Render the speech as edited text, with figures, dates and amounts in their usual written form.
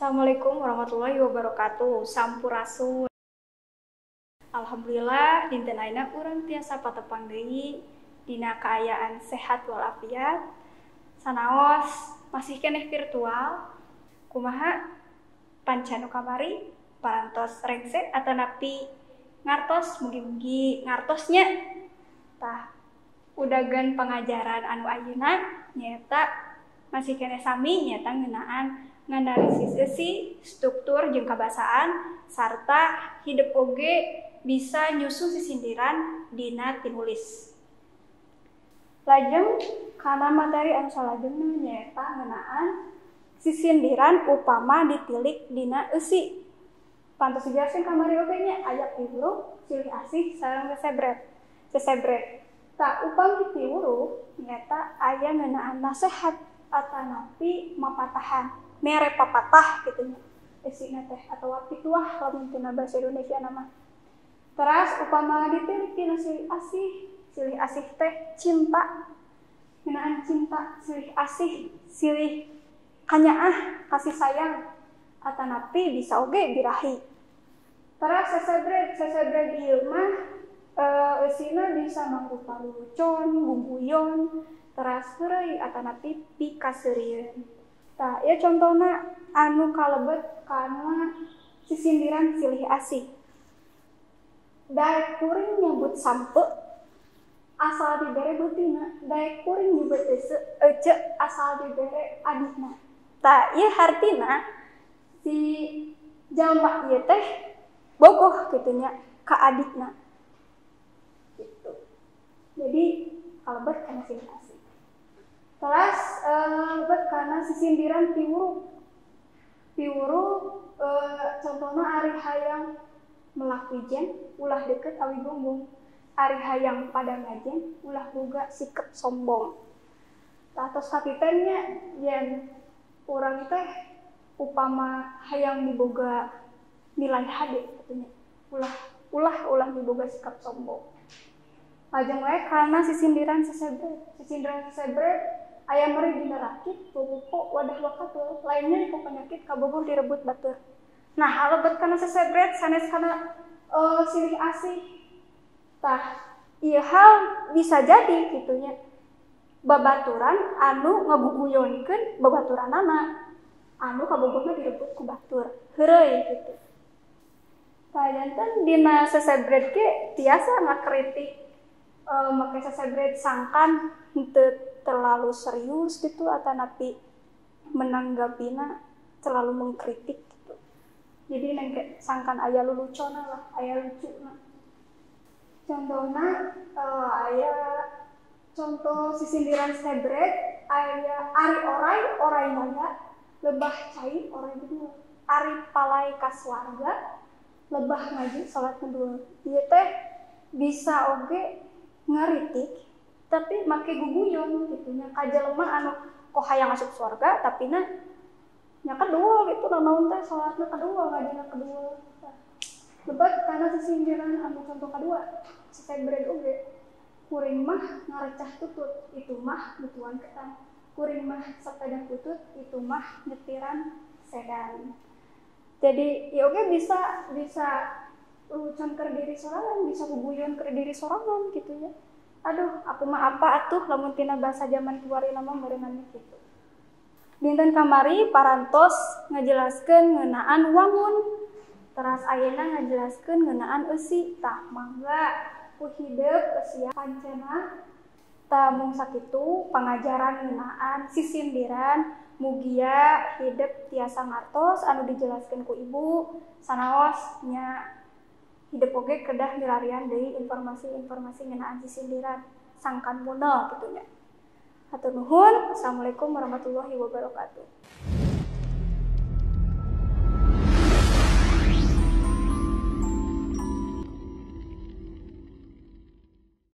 Assalamualaikum warahmatullahi wabarakatuh. Sampurasun. Alhamdulillah dinten ayeuna urang tiasa patepang deui dina kaayaan sehat walafiat. Sanaos masih keneh virtual. Kumaha panca nu kamari, parantos rengse atanapi ngartos? Mugi-mugi ngartos nya. Tah, udagan pengajaran anu ayeuna nyaeta masih keneh sami, nyaeta ngeunaan nganalisis eusi, struktur jeung kabasaan, sarta hidep oge bisa nyusun sisindiran dina tinulis. Lajeng kana materi anu salajengna, nyaeta ngeunaan sisindiran upama ditilik dina eusi. Pantos dijelaskeun kamari oge nya, aya piwuruh, silih asih, sareng sesebret. Sesebret. Tah, upami piwuruh nyaeta aya ngeunaan nasehat atanapi mapatahan, mere papatah gitu nya eusina teh, atawa pituah lamun tina bahasa Indonesia nama. Teras upama ditilik tina silih asih, silih asih teh cinta, ngeunaan cinta, silih asih, silih kanyaah, kasih sayang, atanapi bisa oge birahi. Teras sesebret, sesebret ieu mah eusina bisa mangrupa lelucon, guguyon, teras heureuy atanapi pikaseurieun. Tah, ieu contohna anu kalebet kana sisindiran silih asih. Daek kuring nyebut sampe asal dibere beutina, daek kuring nyebut ece asal dibere adina. Tah, ieu hartina si jalma ieu teh bogoh kitu nya ka adikna. Gitu. Jadi kalebet kana silih asih. Teras lebet kana sisindiran piwuruh. Piwuruh contohna ari hayang melak wijen ulah deket awi gonggong. Ari hayang pada ngajen ulah boga sikep sombong. Tah, tos kapiten nya yen urang teh upama hayang diboga nilai hade katanya, ulah ulah ulah diboga sikap sombong. Lajeng wae kana sisindiran sesebret. Sisindiran sesebret aya meri dina rakit bobogo wadah wakatul, lainnya ku penyakit kabogoh direbut batur. Nah, lebet kana sesebret sanes kana silih asih. Tah, ieu hal bisa jadi kitu nya babaturan anu ngaguguyonkeun babaturanana anu kabogohna direbut ku batur, heureuy gitu. Tah, janten dina sesebret ge tiasa ngakritik make sesebret sangkan henteu terlalu serius gitu atanapi menanggapina terlalu mengkritik gitu. Jadi nengke sangkan aya lulucona lah, aya lucuna. Contohna aya contoh sisindiran sebret, aya ari orai orai naga, lebah cai orai bedul, ari palai ka swarga, lebah ngaji salat ngedul. Ieu teh bisa oge ngaritik tapi make guguyon gitu nya ka jelema anu kok hayang asup surga tapi na nya kedua gitu, nanaon teh salatna kedua, ngajina kedua. Lebet kana sisindiran anu contoh kadua sesebret oge, kuring mah ngarecah tutut itu mah butuhan ketan, kuring mah sepeda butut itu mah nyetiran sedan. Jadi ya oge bisa bisa lucuan ke diri sorangan, bisa guguyon ke diri sorangan gitu ya. Aduh, aku mah apa atuh lamun tina bahasa zaman kiwari mah meureunana kitu. Dinten kamari parantos ngajelaskeun ngeunaan wangun, teras ayeuna ngajelaskeun ngeunaan eusi. Tah, mangga ku hidep eusia pancena. Tah, mung sakitu pangajaran ngeunaan sisindiran, mugia hidep tiasa ngartos anu dijelaskeun ku ibu. Sanaos nya hidep oge kedah milarian deui informasi-informasi ngeunaan sisindiran sangkan modal kitu nya. Hatur nuhun. Assalamualaikum warahmatullahi wabarakatuh.